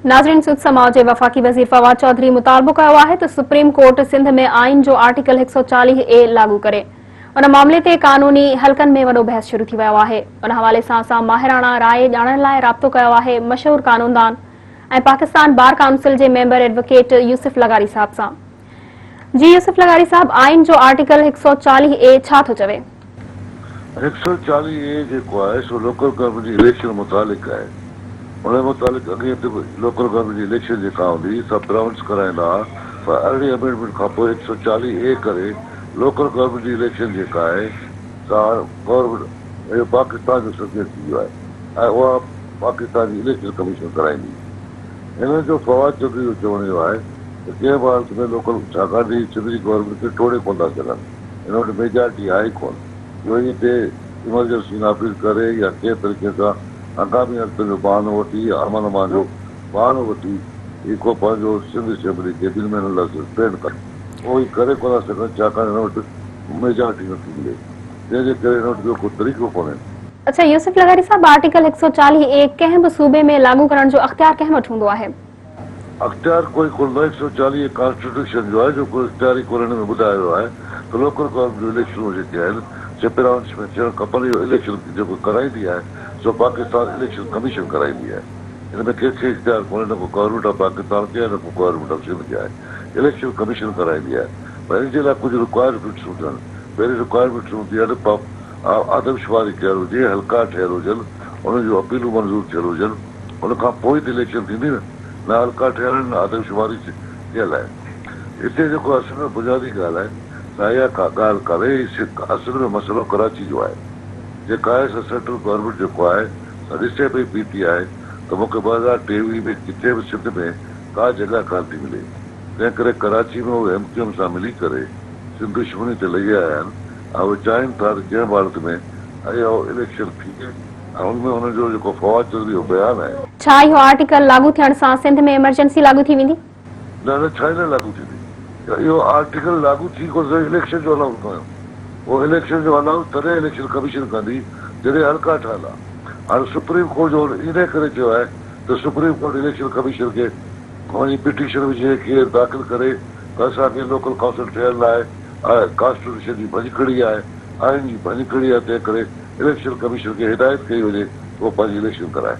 ناظرين سڌ سماء جي وفاقي وزير فواد چوڌري مطالبو ڪيو آهي ته سپريم ڪورٽ سنڌ ۾ آئين جو آرٽيڪل 140 اي لاڳو ڪري. ان معاملي تي قانوني حلقن ۾ وڏو بحث شروع ٿي ويو آهي. ان حوالي سان اسان ماهراڻا راء ڄاڻڻ لاء رابطو ڪيو آهي مشهور قانوندان ۽ پاڪستان بار ڪائونسل جي ميمبر ايڊووڪيٽ يوسف لغاري صاحب سان. جي يوسف لغاري صاحب آئين جو آرٽيڪل 140 اي ڇا ٿو چوي؟ 140 اي جيڪو آهي سو لوڪل گورنمينٽ جي اليڪشن متعلق آهي ان متعلق اڳئين تي به لوڪل گورنمينٽ جي اليڪشن جيڪا هوندي سا پراونس ڪرائيندا ها پر ارڙهين امينڊمينٽ کان پوء 140 اي ڪري لوڪل گورنمينٽ جي اليڪشن جيڪا آهي سا گورنمينٽ اهو پاڪستان جو سبجيڪٽ ٿي ويو آهي ۽ اها پاڪستان جي اليڪشن ڪميشن ڪرائيندي. هن جو فواد چوڌري جو چوڻ اهو آهي ته ڪنهن به حالت ۾ لوڪل ڇاڪاڻ ته هي سنڌ جي گورنمينٽ کي ٽوڙي ڪونه ٿا سگهن هن وٽ ميجارٽي آهي ئي ڪونه جو ائين تي ايمرجنسي نافذ ڪري يا ڪنهن طريقي سان هنگامي حالتن جو بهانو وٺي يا امن امان جو بهانو وٺي هي ڪو پنهنجو سنڌ اسيمبلي کي ٻن مهينن لاء سسپينڊ ڪن اهو هي ڪري ڪونه ٿا سگهن ڇاڪاڻ هن وٽ ميجارٽي نٿي ملي جنهن جي ڪري هن وٽ ٻيو ڪو طريقو ڪونهي. اڇا يوسف لغاري صاحب آرٽيڪل 140 اي ڪنهن به صوبي ۾ لاڳو ڪرڻ جو اختيار ڪنهن وٽ هوندو آهي؟ اختيار ڪوئي ڪونه هوندو آهي، 140 اي ڪانسٽيٽيوشن جو آهي جو ڪو اختيار ئي ڪونه هن ۾ ٻڌايو ويو آهي ته لوڪل گورنمينٽ جون اليڪشنون جيڪي آهن سي پراونس ۾ ٿيڻ کپن اهو اليڪشن جيڪو ڪرائيندي آهي سو پاڪستان اليڪشن ڪميشن ڪرائيندي آهي هن ۾ ڪنهن کي اختيار ڪونهي نه ڪو گورنمينٽ آف پاڪستان کي آهي نه ڪو گورنمينٽ آف سنڌ کي آهي اليڪشن ڪميشن ڪرائيندي آهي پر ان جي لاء ڪجهه رڪوائرمينٽس هونديون آهن پهرين رڪوائرمينٽس هوندي آهي ته آدمشماري ڪيل هجي، حلقا ٺهيل هجن، انهن جون اپيلون منظور ٿيل هجن، ان کان پوء ئي ته اليڪشن ٿيندي نه. نه حلقا ٺهيل آهن نه آدمشماري ٿيل آهي. هتي جيڪو اصل ۾ بنيادي ڳالهه آهي سا اها ڪا ڳالهه ڪانهي، هي اصل ۾ مسئلو ڪراچي جو آهي. جيڪا آهي سا سينٽرل گورنمينٽ جيڪو آهي سا ڏسي پئي پي ٽي آء ته مون کي 2023 ۾ ڪٿي به سنڌ ۾ ڪا جڳهه ڪانه ٿي ملي، تنهن ڪري ڪراچي ۾ اهي ايم ڪيو ايم سان ملي ڪري سنڌ دشمني تي لهي آيا آهن ۽ اهي چاهين ٿا ته ڪنهن به حالت ۾ اهو اليڪشن ٿئي ۽ ان ۾ انهن جو جيڪو فواد چوڌري جو بيان آهي. ڇا اهو آرٽيڪل لاڳو ٿيڻ سان سنڌ ۾ ايمرجنسي لاڳو ٿي ويندي؟ نه نه ڇا لاء لاڳو ٿيندي؟ اهو آرٽيڪل لاڳو ٿي ڪونه سگهي اليڪشن جو انائونس ڪيو اهو اليڪشن جو انائونس تڏهن اليڪشن ڪميشن ڪندي جڏهن حلقا ٺهندا هاڻي سپريم ڪورٽ جو انهي ڪري چيو آهي ته سپريم ڪورٽ اليڪشن ڪميشن کي وڃي پٽيشن وجهي ڪيس داخل ڪري ته اسان کي لوڪل ڪائونسل ٺهيل ناهي ڪانسٽيٽيوشن جي ڀڃڪڙي آهي، آئين جي ڀڃڪڙي آهي تنهن ڪري اليڪشن ڪميشن کي هدايت ڪئي وڃي ته اهو پنهنجي اليڪشن ڪرائي.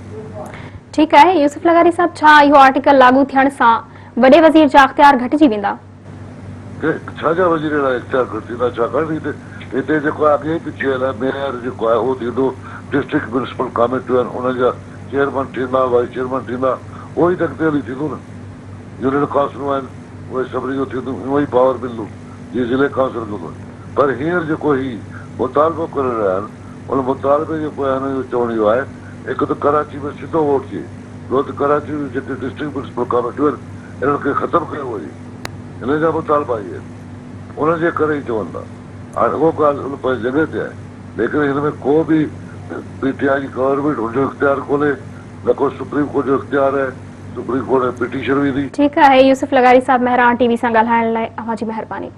ٺيڪ آهي يوسف لغاري صاحب ڇا اهو آرٽيڪل لاڳو ٿيڻ سان وڏي وزير جا اختيار گهٽجي ويندا؟ ڇا جا وزير اهڙا اختيار گهٽ ٿيندا ڇاڪاڻ ته هتي هتي جيڪو آهي اڳي ئي پڇي آيل آهي ميئر جيڪو آهي اهو ٿيندو ڊسٽرڪٽ ميونسپل ڪاميٽيون آهن انهن جا چيئرمن ٿيندا وائيس چيئرمن ٿيندا اهو ئي ته اڳتي هلي ٿيندو نه يونين ڪائونسلون آهن اهي سڀني جو ٿيندو اهو ئي پاور ملندو جيئن ضلعي ڪائونسل کي هوندو آهي پر هينئر جيڪو هي مطالبو ڪري رهيا آهن ان مطالبي جي پويان هنن جو چوڻ اهو آهي هڪ ته ڪراچي ۾ سڌو ووٽ ٿئي ٻيو ته ڪراچي جون جيڪي ڊسٽرڪٽ ميونسپل ڪاميٽيون آهن انهن کي ختم ڪيو وڃي هنن جا مطالبا اهي آهن انهن جي ڪري ئي چون ٿا هاڻي اهو ڳالهه ان پنهنجي جڳهه تي آهي ليڪن هن ۾ ڪو به پي ٽي آء جي گورنمينٽ ان جو اختيار ڪونهي نه ڪو سپريم ڪورٽ جو اختيار آهي سپريم ڪورٽ ۾ پٽيشن ويندي. ٺيڪ آهي يوسف لغاري صاحب مهراڻ ٽي وي سان ڳالهائڻ لاء اوهان جي مهرباني.